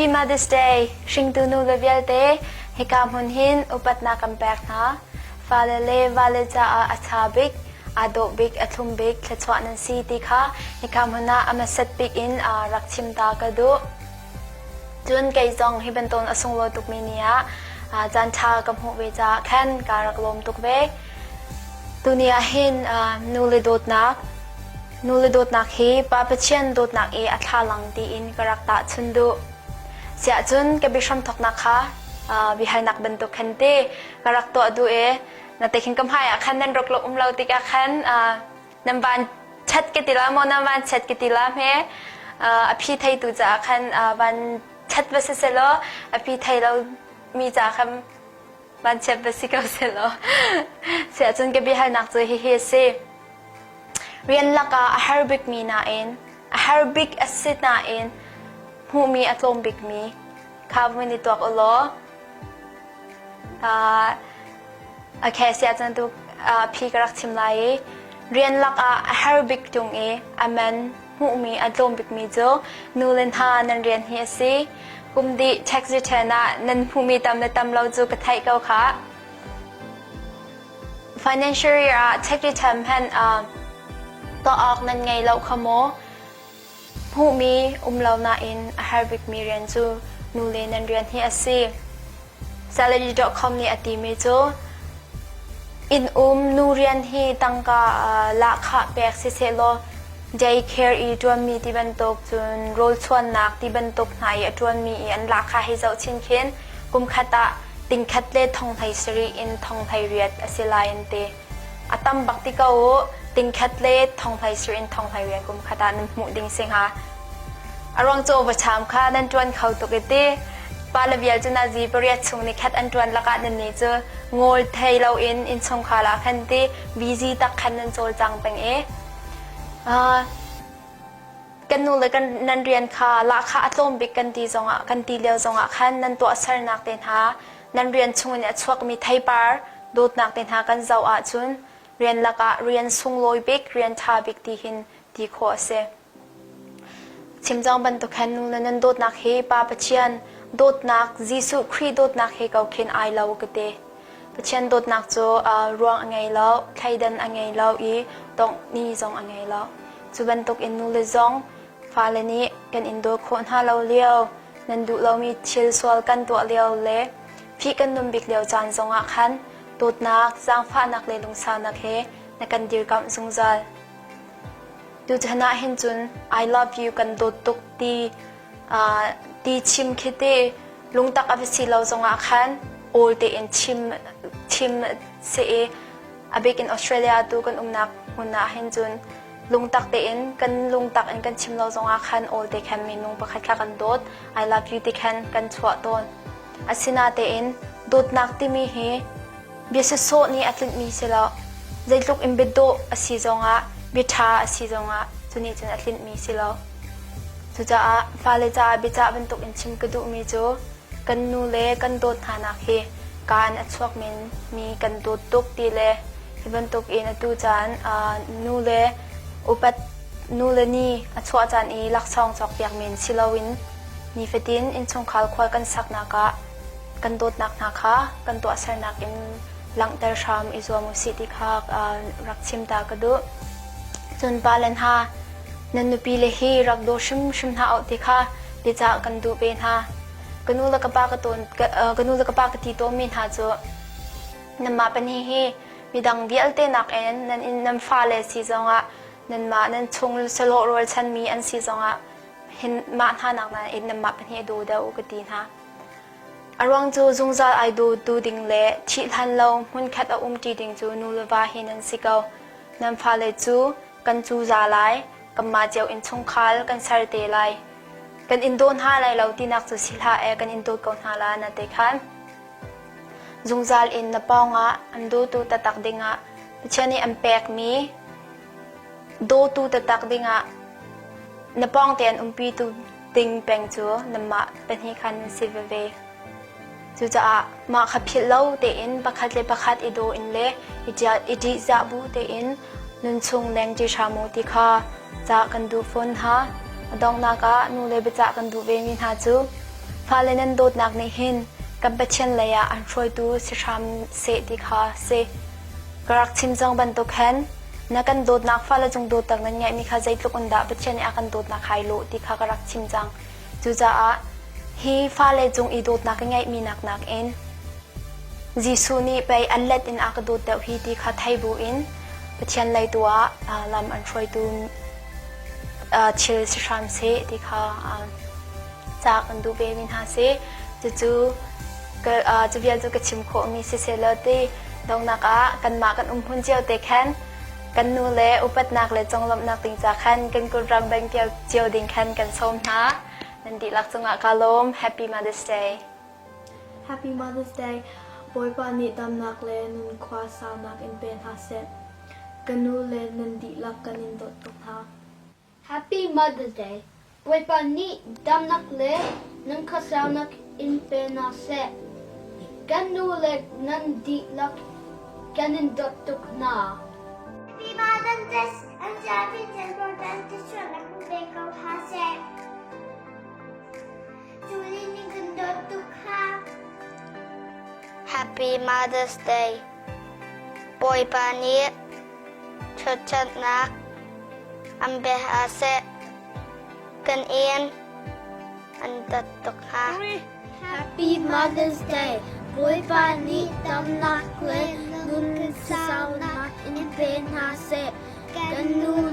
Happy Mother's Day! Hringtu nu le vialte, hika hmun hin upatnak kan pek hna. Fale le vale caah a ṭha bik, aa dawh bik, a thlum bik thluachuah nan si ti kha hika hmun ah a hmasat bik in rak chim ta ka duh. Cun kei zong hi bantuk a sunglawi tukmi ni ah caanṭha ka hmuh ve caah khan kaa rak lawm tuk ve. Tuni ah hin nule dawtnak nule dawtnak hi Pa Pathian dawtnak i a thlalang tiin ka rak tahchun duh. Siahcun ka biahram thawknak kha biahalnak bantuk khan ti ka rak tuah duh i na te khin ka hmai ah khan nan rak um lo tikah khan nan van chat ka ti la maw nan van chat ka ti la hme a phi theitu caah khan van chat va si selaw a phi thei lo mi ca khan van chiat va si ko selaw siahcun ka biahalnak cu hihi a si rian lakah a har bikmi nain a har bik a si nain hmuhmi a tlawm bikmi kha vun i tuak u law Okay, siahcun tu phi ka rak chim lai i rian lakah a har bik ṭung i a man hmuhmi a tlawm bikmi cu nu le hna nan rian hi a si. Kum dih tax return ah nan hmuhmi tam le tam lo cu ka theih ko khah. Financial year ah tax return hmanh tuah awk nan ngei lo kha maw? Hmuhmi um lo nain a har bikmi rian cu nule nan rian hi a si. Salary.com nih a timi cu inn um nu rian hi tangka lahkhah pek sisehlaw daycare i ṭuanmi ti bantuk cun rawlchuannak ti bantuk hna i a ṭuanmi i an lahkhah hi zoh chin khin kum khat ah tingkhat le thong 17 in thong 18 a si lai an ti. A tam bak ti ko u. Tingkhat le thonghlei sir in thonghlei rian kum khat ah nan hmuh ding si hnga. A ruang cu vacham kha nan ṭuan kho tuk i ti. Pa le vial cu nazi pariat chung ni khat an ṭuan lakah nan nih cu ngawl thei loin innchungkhar ah khan ti busy tak khan nan cawlcang peng i. Uh, kan nu le kan nan rian kha lahkhah a tlawm bik kan ti zongah kan ti lio zongah khan nan tuahsernak te hna nan rian chungin a chuakmi theipar dawtnak te hna kan zoh ahcun rian lakah rian sunglawi bik rian ṭha bik ti hin ti khawh a si. Chimcang bantuk khan nu le nan dawtnak hi Pa Pathian dawtnak Jesuh Khrih dawtnak he ko khin ai lo ka ti. Pathian dawtnak cu ruang a ngei lo, thleidan a ngei lo i tongh ni zong a ngei lo. Cu bantuk in nule zong fale nih kan in daw khawh hna lo lio, nan duh lomi thil sual kan tuah lio le phih kan nun bik lio caan zongah khan dawtnak, zaangfahnak le lungsaunak he na kan dirkamh zungzal. Tuchan ah hin cun I love you kan dawt tuk ti uh, ti chim khi ti lungtak a va si lo zongah khan awl tein chim chim si i a bik in Australia tu kan umnak hmun ah hin cun lungtak tein kan lungtak in kan chim lo zongah khan awl te khan minung pakhat kha kan dawt I love you ti khan kan chuah tawn. Asinatein dawtnak timi hi bia sawsawh nih a tlinhmi si lo. Zeitluk in biadawh a si zongah bia ṭha a si zongah cu nih cun a tlinhmi si lo. Cucaah fale caah biacah bantuk in chim ka duhmi cu kan nu le kan dawt hnanak hi kaan a chuak menmi kan dawt tuk ti le hi bantuk in atu caan nu le upat nu le ni a chuah caan i laksawng cawkpiak men si loin nifatin innchungkhar khual kan saknak ah kan dawtnak hna kha kan tuahsernak in langhter hram i zuam u sih ti kha rak chim ta ka duh. Cun pa le hna nan nupi le hi rak daw hrimhrim hna uh ti kha biacah kan duh ve hna. Ka nu le ka pa ka tawn ka nu le ka pa ka ti tawnmi hna cu nanmah pahnih hi midang vialte nakin nan inn nan fale si zongah nanmah nan chung sahlawh rualchanmi an si zongah hin mah hna nak nain nanmah pahnih a daw deuh ka ti hna. A ruang cu zungzal ai dawtu ding le thih hlan lo hmunkhat a umṭi ding cu nu le va hi nan si ko. Nan fale cu kan cuza lai, kanmah cio innchungkhar kan ser te lai. Kan in daw hna lai lo tinak cu si hlah e, kan in dawt ko hna la na ti khan. Zungzal in na pawngah an dawtu taktak dingah Pathian nih an pekmi dawtu taktak dingah na pawngte an umpitu ding peng cu nanmah pahnih khan nan si veve. Cucaah mah kha philh lo tein pakhat le pakhat i daw in le i ṭihzah bu tein nunchung lengṭi hram u ti kha cah kan duh fawn hna. A donghnak ah nu le biacah kan duh vemi hna cu. Fale nan dawtnak nih hin kan Pathian lei ah an hruaitu si hram seh ti kha si. Ka rak chim cang bantuk hin na kan dawtnak fale cung dawtnak nan ngeihmi kha zeitluk in dah Pathian nih a kan dawtnak hai lawh ti kha ka rak chim cang. Cucaah hi fale cung i dawtnak ka ngeihmi nak nakin Jesuh nih pei an let in a ka dawt deuh hi ti kha thei buin Pathian lei tu ah lam an hruaitu thil si hram seh ti kha ca kan duh ve mi hna si. Cucu cu vial cu ka chim khawhmi siseh law ti donghnak ah kanmah kan um hmun cio te khan kan nu le upatnak le conglawmhnak ding ca khan kan kut rang beng cio ding khan kan sawm hna. Nan dihlak cungah ka lawm. Happy Mother's Day. Happy Mother's Day. Bawipa nih damnak le nunkhua saunak in pe hna seh. Ka nu le nan dihlak kan in dawt tuk hna. Happy Mother's Day. Bawipa nih damnak le nunkhua saunak in pe hna seh. Kan nu le nan dihlak kan in dawt tuk hna. Happy Mother's Day. An capi chan chuahnak pe ko hna seh. Julie nih kan dawt tuk kha. Happy Mother's Day. Bawipa nih thluachuahnak an pe hna seh. Kan in an dawt tuk hna. Happy Mother's Day. Bawipa nih damnak le nun saunak in pe hna seh. Kan nu.